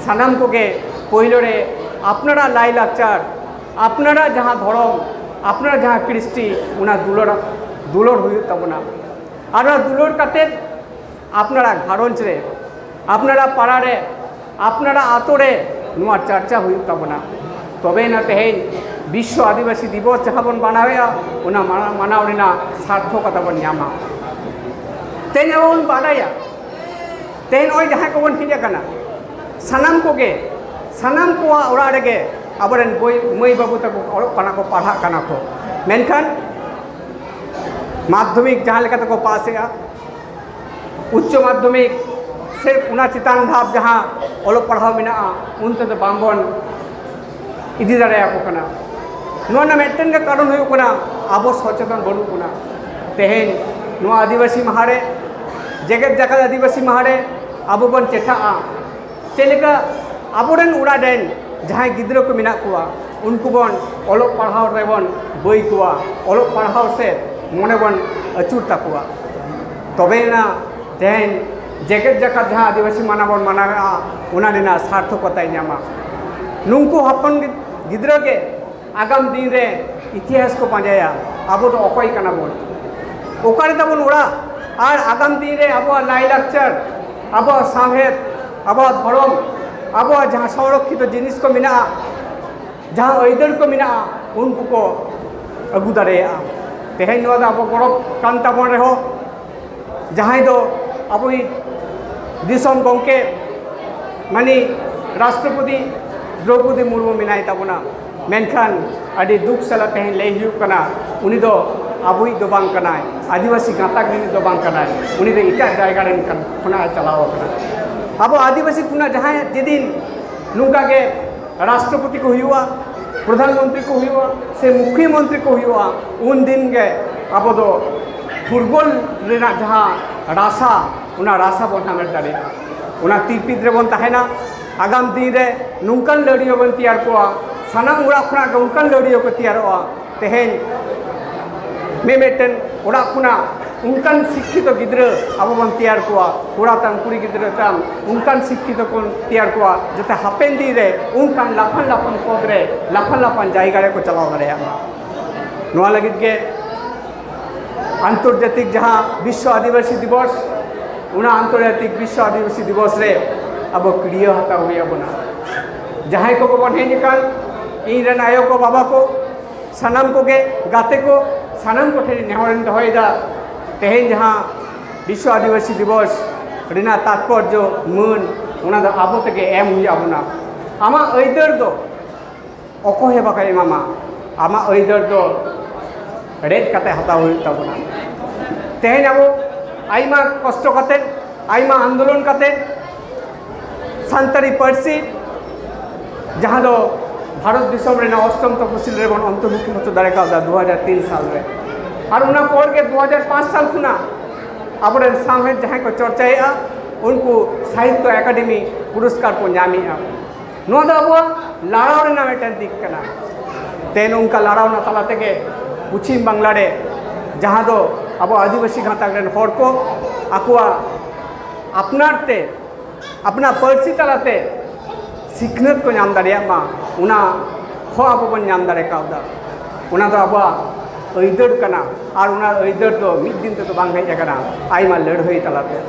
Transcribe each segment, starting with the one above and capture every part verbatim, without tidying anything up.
ᱥᱟᱱᱟᱢ ᱠᱚᱜᱮ ᱯᱳᱭᱞᱳ ᱨᱮ ᱟᱯᱱᱟᱨᱟᱜ ᱞᱟᱭᱼᱞᱟᱠᱪᱟᱨ, ᱟᱯᱱᱟᱨᱟᱜ ᱡᱟᱦᱟᱸ ᱫᱷᱚᱨᱚᱢ, ᱟᱯᱱᱟᱨᱟᱜ ᱡᱟᱦᱟᱸ ᱠᱨᱤᱥᱴᱤ, ᱚᱱᱟ ᱫᱩᱞᱟᱹᱲ, ᱫᱩᱞᱟᱹᱲ ᱦᱩᱭᱩᱜ ᱛᱟᱵᱚᱱᱟ᱾ ᱟᱨ ᱚᱱᱟ ᱫᱩᱞᱟᱹᱲ ᱠᱟᱛᱮᱫ ᱟᱯᱱᱟᱨᱟᱜ ᱜᱷᱟᱨᱚᱸᱡᱽ ᱨᱮ, ᱟᱯᱱᱟᱨᱟᱜ ᱯᱟᱲᱟ ᱨᱮ, ᱟᱯᱱᱟᱨᱟᱜ ᱟᱛᱳ ᱨᱮ ᱱᱚᱣᱟ ᱪᱟᱨᱪᱟ ᱦᱩᱭᱩᱜ ᱛᱟᱵᱚᱱᱟ᱾ ᱛᱚᱵᱮᱭᱮᱱᱟ ᱛᱮᱦᱮᱧ ᱵᱤᱥᱥᱚ ᱟᱹᱫᱤᱵᱟᱹᱥᱤ ᱫᱤᱵᱚᱥ ᱡᱟᱦᱟᱸ ᱵᱚᱱ ᱢᱟᱱᱟᱣᱮᱫᱼᱟ, ᱚᱱᱟ ᱢᱟᱱᱟᱣ, ᱢᱟᱱᱟᱣ ᱨᱮᱱᱟᱜ ᱥᱟᱨᱛᱷᱚᱠᱚᱛᱟ ᱵᱚᱱ ᱧᱟᱢᱟ᱾ ᱛᱮᱦᱮᱧ ᱟᱵᱚ ᱵᱚᱱ ᱵᱟᱰᱟᱭᱟ, ᱛᱮᱦᱮᱧ ᱱᱚᱜᱼᱚᱭ ᱡᱟᱦᱟᱸᱭ ᱠᱚᱵᱚᱱ ᱦᱮᱡ ᱟᱠᱟᱱᱟ, ᱥᱟᱱᱟᱢ ᱠᱚᱜᱮ, ᱥᱟᱱᱟᱢ ᱠᱚᱣᱟᱜ ᱚᱲᱟᱜ ᱨᱮᱜᱮ ᱟᱵᱚᱨᱮᱱ ᱵᱳᱭ, ᱢᱟᱹᱭ ᱵᱟᱹᱵᱩ ᱛᱟᱠᱚ ᱚᱞᱚᱜ ᱠᱟᱱᱟ ᱠᱚ, ᱯᱟᱲᱦᱟᱜ ᱠᱟᱱᱟ ᱠᱚ᱾ ᱢᱮᱱᱠᱷᱟᱱ ᱢᱟᱫᱽᱫᱷᱚᱢᱤᱠ ᱡᱟᱦᱟᱸ ᱞᱮᱠᱟ ᱛᱮᱠᱚ ᱯᱟᱥ ᱮᱜᱼᱟ, ᱩᱪᱪᱚ ᱢᱟᱫᱽᱫᱷᱚᱢᱤᱠ ᱥᱮ ᱚᱱᱟ ᱪᱮᱛᱟᱱ ᱫᱷᱟᱯ ᱡᱟᱦᱟᱸ ᱚᱞᱚᱜ ᱯᱟᱲᱦᱟᱣ ᱢᱮᱱᱟᱜᱼᱟ, ᱚᱱᱛᱮ ᱫᱚ ᱵᱟᱝᱵᱚᱱ ᱤᱫᱤ ᱫᱟᱲᱮᱭᱟᱠᱚ ᱠᱟᱱᱟ᱾ ᱱᱚᱣᱟ ᱨᱮᱱᱟᱜ ᱢᱤᱫᱴᱮᱱ ᱜᱮ ᱠᱟᱨᱚᱱ ᱦᱩᱭᱩᱜ ᱠᱟᱱᱟ, ᱟᱵᱚ ᱥᱚᱪᱮᱛᱚᱱ ᱵᱟᱹᱱᱩᱜ ᱵᱚᱱᱟ᱾ ᱛᱮᱦᱮᱧ ᱱᱚᱣᱟ ᱟᱹᱫᱤᱵᱟᱹᱥᱤ ᱢᱟᱦᱟ ᱨᱮ, ᱡᱮᱜᱮᱛ ᱡᱟᱠᱟᱛ ᱟᱹᱫᱤᱵᱟᱹᱥᱤ ᱢᱟᱦᱟ ᱨᱮ ᱟᱵᱚ ᱵᱚᱱ ᱪᱮᱴᱷᱟᱜᱼᱟ᱾ ᱪᱮᱫ ᱞᱮᱠᱟ ᱟᱵᱚᱨᱮᱱ ᱚᱲᱟᱜ ᱨᱮᱱ ᱡᱟᱦᱟᱸᱭ ᱜᱤᱫᱽᱨᱟᱹ ᱠᱚ ᱢᱮᱱᱟᱜ ᱠᱚᱣᱟ, ᱩᱱᱠᱩ ᱵᱚᱱ ᱚᱞᱚᱜ ᱯᱟᱲᱦᱟᱣ ᱨᱮᱵᱚᱱ ᱵᱟᱹᱭ ᱠᱚᱣᱟ, ᱚᱞᱚᱜ ᱯᱟᱲᱦᱟᱣ ᱥᱮᱫ ᱢᱚᱱᱮ ᱵᱚᱱ ᱟᱹᱪᱩᱨ ᱛᱟᱠᱚᱣᱟ᱾ ᱛᱚᱵᱮᱭᱮᱱᱟ ᱛᱮᱦᱮᱧ ᱡᱮᱜᱮᱛ ᱡᱟᱠᱟᱛ ᱡᱟᱦᱟᱸ ᱟᱹᱫᱤᱵᱟᱹᱥᱤ ᱢᱟᱦᱟ ᱵᱚᱱ ᱢᱟᱱᱟᱣᱮᱫᱼᱟ, ᱚᱱᱟ ᱨᱮᱱᱟᱜ ᱥᱟᱨᱛᱷᱚᱠᱚᱛᱟᱭ ᱧᱟᱢᱟ᱾ ᱱᱩᱠᱩ ᱦᱚᱯᱚᱱ ᱜᱤᱫᱽᱨᱟᱹ ᱜᱮ ᱟᱜᱟᱢ ᱫᱤᱱ ᱨᱮ ᱤᱛᱤᱦᱟᱥ ᱠᱚ ᱯᱟᱸᱡᱟᱭᱟ, ᱟᱵᱚ ᱫᱚ ᱚᱠᱚᱭ ᱠᱟᱱᱟ ᱵᱚᱱ, ᱚᱠᱟᱨᱮ ᱛᱟᱵᱚᱱ ᱚᱲᱟᱜ, ᱟᱨ ᱟᱜᱟᱢ ᱫᱤᱱ ᱨᱮ ᱟᱵᱚᱣᱟᱜ ᱞᱟᱭᱼᱞᱟᱠᱪᱟᱨ, ᱟᱵᱚᱣᱟᱜ ᱥᱟᱶᱦᱮᱫ, ᱟᱵᱚᱣᱟᱜ ᱫᱷᱚᱨᱚᱢ, ᱟᱵᱚᱣᱟᱜ ᱡᱟᱦᱟᱸ ᱥᱚᱝᱨᱚᱠᱠᱷᱤᱛᱚ ᱡᱤᱱᱤᱥ ᱠᱚ ᱢᱮᱱᱟᱜᱼᱟ, ᱡᱟᱦᱟᱸ ᱟᱹᱭᱫᱟᱹᱨ ᱠᱚ ᱢᱮᱱᱟᱜᱼᱟ, ᱩᱱᱠᱩ ᱠᱚ ᱟᱹᱜᱩ ᱫᱟᱲᱮᱭᱟᱜᱼᱟ᱾ ᱛᱮᱦᱮᱧ ᱱᱚᱣᱟ ᱫᱚ ᱟᱵᱚ ᱜᱚᱨᱚᱵᱽ ᱠᱟᱱ ᱛᱟᱵᱚᱱ ᱨᱮᱦᱚᱸ, ᱡᱟᱦᱟᱸᱭ ᱫᱚ ᱟᱵᱚᱭᱤᱡ ᱫᱤᱥᱚᱢ ᱜᱚᱢᱠᱮ ᱢᱟᱱᱤ ᱨᱟᱥᱴᱨᱚᱯᱚᱛᱤ ᱫᱨᱚᱣᱯᱚᱫᱤ ᱢᱩᱨᱢᱩ ᱢᱮᱱᱟᱭ ᱛᱟᱵᱚᱱᱟ, ᱢᱮᱱᱠᱷᱟᱱ ᱟᱹᱰᱤ ᱫᱩᱠ ᱥᱟᱞᱟᱜ ᱛᱮᱦᱮᱧ ᱞᱟᱹᱭ ᱦᱩᱭᱩᱜ ᱠᱟᱱᱟ, ᱩᱱᱤ ᱫᱚ ᱟᱵᱚᱭᱤᱡ ᱫᱚ ᱵᱟᱝ ᱠᱟᱱᱟᱭ, ᱟᱹᱫᱤᱵᱟᱹᱥᱤ ᱜᱟᱛᱟᱠ ᱨᱤᱱᱤᱡ ᱫᱚ ᱵᱟᱝ ᱠᱟᱱᱟᱭ, ᱩᱱᱤ ᱫᱚ ᱮᱴᱟᱜ ᱡᱟᱭᱜᱟ ᱨᱮᱱ ᱠᱟᱱ, ᱠᱷᱚᱱᱟᱜ ᱮ ᱪᱟᱞᱟᱣ ᱟᱠᱟᱱᱟ᱾ ᱟᱵᱚ ᱟᱹᱫᱤᱵᱟᱹᱥᱤ ᱠᱷᱚᱱᱟᱜ ᱡᱟᱦᱟᱸᱭ ᱡᱮᱫᱤᱱ ᱱᱚᱝᱠᱟ ᱜᱮ ᱨᱟᱥᱴᱨᱚᱯᱚᱛᱤ ᱠᱚ ᱦᱩᱭᱩᱜᱼᱟ, ᱯᱨᱚᱫᱷᱟᱱ ᱢᱚᱱᱛᱨᱤ ᱠᱚ ᱦᱩᱭᱩᱜᱼᱟ, ᱥᱮ ᱢᱩᱠᱷᱭᱚ ᱢᱚᱱᱛᱨᱤ ᱠᱚ ᱦᱩᱭᱩᱜᱼᱟ, ᱩᱱ ᱫᱤᱱ ᱜᱮ ᱟᱵᱚ ᱫᱚ ᱯᱷᱩᱨᱜᱟᱹᱞ ᱨᱮᱱᱟᱜ ᱡᱟᱦᱟᱸ ᱨᱟᱥᱟ, ᱚᱱᱟ ᱨᱟᱥᱟ ᱵᱚᱱ ᱦᱟᱢᱮᱴ ᱫᱟᱲᱮᱭᱟᱜᱼᱟ᱾ ᱚᱱᱟ ᱛᱤᱨᱯᱤᱛ ᱨᱮᱵᱚᱱ ᱛᱟᱦᱮᱱᱟ᱾ ᱟᱜᱟᱢ ᱫᱤᱱ ᱨᱮ ᱱᱚᱝᱠᱟᱱ ᱞᱟᱹᱣᱲᱤᱭᱟᱹ ᱵᱚᱱ ᱛᱮᱭᱟᱨ ᱠᱚᱣᱟ, ᱥᱟᱱᱟᱢ ᱚᱲᱟᱜ ᱠᱷᱚᱱᱟᱜ ᱜᱮ ᱚᱱᱠᱟᱱ ᱞᱟᱹᱣᱲᱤᱭᱟᱹ ᱠᱚ ᱛᱮᱭᱟᱨᱚᱜᱼᱟ᱾ ᱛᱮᱦᱮᱧ ᱢᱤᱢᱤᱫᱴᱮᱱ ᱚᱲᱟᱜ ᱠᱷᱚᱱᱟᱜ ᱚᱱᱠᱟᱱ ᱥᱤᱠᱠᱷᱤᱛᱚ ᱜᱤᱫᱽᱨᱟᱹ ᱟᱵᱚ ᱵᱚᱱ ᱛᱮᱭᱟᱨ ᱠᱚᱣᱟ, ᱠᱚᱲᱟ ᱛᱟᱢ ᱠᱩᱲᱤ ᱜᱤᱫᱽᱨᱟᱹ ᱛᱟᱢ, ᱚᱱᱠᱟᱱ ᱥᱤᱠᱠᱷᱤᱛᱚ ᱵᱚᱱ ᱛᱮᱭᱟᱨ ᱠᱚᱣᱟ ᱡᱟᱛᱮ ᱦᱟᱯᱮᱱ ᱫᱤᱱ ᱨᱮ ᱚᱱᱠᱟᱱ ᱞᱟᱯᱷᱟᱝ ᱞᱟᱯᱷᱟᱝ ᱯᱚᱫᱽ ᱨᱮ, ᱞᱟᱯᱷᱟᱝ ᱞᱟᱯᱷᱟᱝ ᱡᱟᱭᱜᱟ ᱨᱮᱠᱚ ᱪᱟᱞᱟᱣ ᱫᱟᱲᱮᱭᱟᱜ ᱢᱟ᱾ ᱱᱚᱣᱟ ᱞᱟᱹᱜᱤᱫ ᱜᱮ ᱟᱱᱛᱚᱨᱡᱟᱛᱤᱠ ᱡᱟᱦᱟᱸ ᱵᱤᱥᱥᱚ ᱟᱹᱫᱤᱵᱟᱹᱥᱤ ᱫᱤᱵᱚᱥ, ᱚᱱᱟ ᱟᱱᱛᱚᱨᱡᱟᱛᱤᱠ ᱵᱤᱥᱥᱚ ᱟᱹᱫᱤᱵᱟᱹᱥᱤ ᱫᱤᱵᱚᱥ ᱨᱮ ᱟᱵᱚ ᱠᱤᱲᱤᱭᱟᱹ ᱦᱟᱛᱟᱣ ᱦᱩᱭ ᱟᱵᱚᱱᱟ᱾ ᱡᱟᱦᱟᱸᱭ ᱠᱚ ᱵᱚᱱ ᱦᱮᱡ ᱟᱠᱟᱱ, ᱤᱧ ᱨᱮᱱ ᱟᱭᱳ ᱠᱚ, ᱵᱟᱵᱟ ᱠᱚ, ᱥᱟᱱᱟᱢ ᱠᱚᱜᱮ, ᱜᱟᱛᱮ ᱠᱚ, ᱥᱟᱱᱟᱢ ᱠᱚᱴᱷᱮᱱ ᱱᱮᱦᱚᱨᱤᱧ ᱫᱚᱦᱚᱭᱮᱫᱟ, ᱛᱮᱦᱮᱧ ᱡᱟᱦᱟᱸ ᱵᱤᱥᱥᱚ ᱟᱹᱫᱤᱵᱟᱹᱥᱤ ᱫᱤᱵᱚᱥ ᱨᱮᱱᱟᱜ ᱛᱟᱛᱯᱚᱨᱡᱚ, ᱢᱟᱹᱱ, ᱚᱱᱟ ᱫᱚ ᱟᱵᱚ ᱛᱮᱜᱮ ᱮᱢ ᱦᱩᱭᱩᱜ ᱟᱵᱚᱱᱟ᱾ ᱟᱢᱟᱜ ᱟᱹᱭᱫᱟᱹᱨ ᱫᱚ ᱚᱠᱚᱭ ᱦᱚᱸ ᱵᱟᱠᱚ ᱮᱢᱟᱢᱟ᱾ ᱟᱢᱟᱜ ᱟᱹᱭᱫᱟᱹᱨ ᱫᱚ ᱨᱮᱡ ᱠᱟᱛᱮ ᱦᱟᱛᱟᱣ ᱦᱩᱭᱩᱜ ᱛᱟᱵᱚᱱᱟ᱾ ᱛᱮᱦᱮᱧ ᱟᱵᱚ ᱟᱭᱢᱟ ᱠᱚᱥᱴᱚ ᱠᱟᱛᱮ, ᱟᱭᱢᱟ ᱟᱱᱫᱳᱞᱚᱱ ᱠᱟᱛᱮ ᱥᱟᱱᱛᱟᱲᱤ ᱯᱟᱹᱨᱥᱤ, ᱡᱟᱦᱟᱸ ᱫᱚ ᱵᱷᱟᱨᱚᱛ ᱫᱤᱥᱚᱢ ᱨᱮᱱᱟᱜ ᱚᱥᱴᱚᱢ ᱛᱚᱯᱚᱥᱤᱞ ᱨᱮᱵᱚᱱ ᱚᱱᱛᱚᱨᱵᱷᱩᱠᱛᱤ ᱦᱚᱪᱚ ᱫᱟᱲᱮ ᱠᱟᱣᱫᱟ ᱫᱩ ᱦᱟᱡᱟᱨ ᱛᱤᱱ ᱥᱟᱞ ᱨᱮ᱾ ᱟᱨ ᱚᱱᱟ ᱯᱚᱨ ᱜᱮ ᱫᱩ ᱦᱟᱡᱟᱨ ᱯᱟᱸᱪ ᱥᱟᱞ ᱠᱷᱚᱱᱟᱜ ᱟᱵᱚᱨᱮᱱ ᱥᱟᱶᱦᱮᱫ ᱡᱟᱦᱟᱸᱭ ᱠᱚ ᱪᱚᱨᱪᱟᱭᱮᱫᱼᱟ, ᱩᱱᱠᱩ ᱥᱟᱦᱤᱛᱛᱚ ᱮᱠᱟᱰᱮᱢᱤ ᱯᱩᱨᱚᱥᱠᱟᱨ ᱠᱚ ᱧᱟᱢᱮᱫᱼᱟ᱾ ᱱᱚᱣᱟ ᱫᱚ ᱟᱵᱚᱣᱟᱜ ᱞᱟᱲᱟᱣ ᱨᱮᱱᱟᱜ ᱢᱤᱫᱴᱮᱱ ᱫᱤᱠ ᱠᱟᱱᱟ᱾ ᱛᱮ ᱱᱚᱝᱠᱟ ᱞᱟᱲᱟᱣᱱᱟ ᱛᱟᱞᱟ ᱛᱮᱜᱮ ᱯᱚᱪᱷᱤᱢ ᱵᱟᱝᱞᱟ ᱨᱮ ᱡᱟᱦᱟᱸ ᱫᱚ ᱟᱵᱚ ᱟᱹᱫᱤᱵᱟᱹᱥᱤ ᱜᱟᱛᱟᱠ ᱨᱮᱱ ᱦᱚᱲ ᱠᱚ ᱟᱠᱚᱣᱟᱜ ᱟᱯᱱᱟᱨ ᱛᱮ, ᱟᱯᱱᱟᱨ ᱯᱟᱹᱨᱥᱤ ᱛᱟᱞᱟᱛᱮ ᱥᱤᱠᱷᱱᱟᱹᱛ ᱠᱚ ᱧᱟᱢ ᱫᱟᱲᱮᱭᱟᱜ ᱢᱟ, ᱚᱱᱟ ᱦᱚᱸ ᱟᱵᱚ ᱵᱚᱱ ᱧᱟᱢ ᱫᱟᱲᱮ ᱠᱟᱣᱫᱟ᱾ ᱚᱱᱟ ᱫᱚ ᱟᱵᱚᱣᱟᱜ ᱟᱹᱭᱫᱟᱹᱨ ᱠᱟᱱᱟ, ᱟᱨ ᱚᱱᱟ ᱟᱹᱭᱫᱟᱹᱨ ᱫᱚ ᱢᱤᱫ ᱫᱤᱱ ᱛᱮᱫᱚ ᱵᱟᱝ ᱦᱮᱡ ᱟᱠᱟᱱᱟ, ᱟᱭᱢᱟ ᱞᱟᱹᱲᱦᱟᱹᱭ ᱛᱟᱞᱟᱛᱮ᱾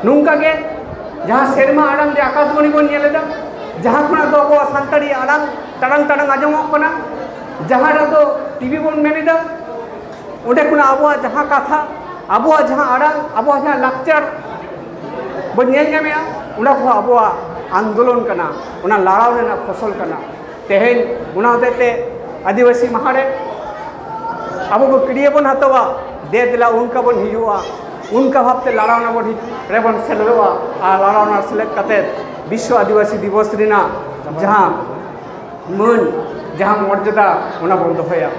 ᱱᱚᱝᱠᱟ ᱜᱮ ᱡᱟᱦᱟᱸ ᱥᱮᱨᱢᱟ ᱟᱲᱟᱝ ᱨᱮ ᱟᱠᱟᱥᱵᱟᱬᱤ ᱵᱚᱱ ᱧᱮᱞ ᱮᱫᱟ, ᱡᱟᱦᱟᱸ ᱠᱷᱚᱱᱟᱜ ᱫᱚ ᱟᱵᱚᱣᱟᱜ ᱥᱟᱱᱛᱟᱲᱤ ᱟᱲᱟᱝ ᱴᱟᱲᱟᱝ ᱴᱟᱲᱟᱝ ᱟᱸᱡᱚᱢᱚᱜ ᱠᱟᱱᱟ, ᱡᱟᱦᱟᱸ ᱨᱮᱫᱚ ᱴᱤᱵᱷᱤ ᱵᱚᱱ ᱢᱮᱱ ᱮᱫᱟ, ᱚᱸᱰᱮ ᱠᱷᱚᱱᱟᱜ ᱟᱵᱚᱣᱟᱜ ᱡᱟᱦᱟᱸ ᱠᱟᱛᱷᱟ, ᱟᱵᱚᱣᱟᱜ ᱡᱟᱦᱟᱸ ᱟᱲᱟᱝ, ᱟᱵᱚᱣᱟᱜ ᱡᱟᱦᱟᱸ ᱞᱟᱠᱪᱟᱨ ᱵᱚᱱ ᱧᱮᱞ ᱧᱟᱢᱮᱫᱼᱟ, ᱚᱱᱟ ᱠᱚᱦᱚᱸ ᱟᱵᱚᱣᱟᱜ ᱟᱱᱫᱳᱞᱚᱱ ᱠᱟᱱᱟ, ᱚᱱᱟ ᱞᱟᱲᱟᱣ ᱨᱮᱱᱟᱜ ᱯᱷᱚᱥᱚᱞ ᱠᱟᱱᱟ᱾ ᱛᱮᱦᱮᱧ ᱚᱱᱟ ᱦᱚᱛᱮᱡ ᱛᱮ ᱟᱹᱫᱤᱵᱟᱹᱥᱤ ᱢᱟᱦᱟ ᱨᱮ ᱟᱵᱚ ᱵᱚ ᱠᱤᱲᱤᱭᱟᱹ ᱵᱚᱱ ᱦᱟᱛᱟᱣᱟ, ᱫᱮ ᱫᱮᱞᱟ ᱚᱱᱠᱟ ᱵᱚᱱ ᱦᱤᱡᱩᱜᱼᱟ, ᱚᱱᱠᱟ ᱵᱷᱟᱵᱛᱮ ᱞᱟᱲᱟᱣᱱᱟ ᱵᱚᱱ ᱦᱤᱡᱩᱜ ᱨᱮᱵᱚᱱ ᱥᱮᱞᱮᱫᱚᱜᱼᱟ᱾ ᱟᱨ ᱞᱟᱲᱟᱣᱱᱟ ᱥᱮᱞᱮᱫ ᱠᱟᱛᱮ ᱵᱤᱥᱥᱚ ᱟᱹᱫᱤᱵᱟᱹᱥᱤ ᱫᱤᱵᱚᱥ ᱨᱮᱱᱟᱜ ᱡᱟᱦᱟᱸ ᱢᱟᱹᱱ, ᱡᱟᱦᱟᱸ ᱢᱚᱨᱡᱟᱫᱟ, ᱚᱱᱟ ᱵᱚᱱ ᱫᱚᱦᱚᱭᱟ᱾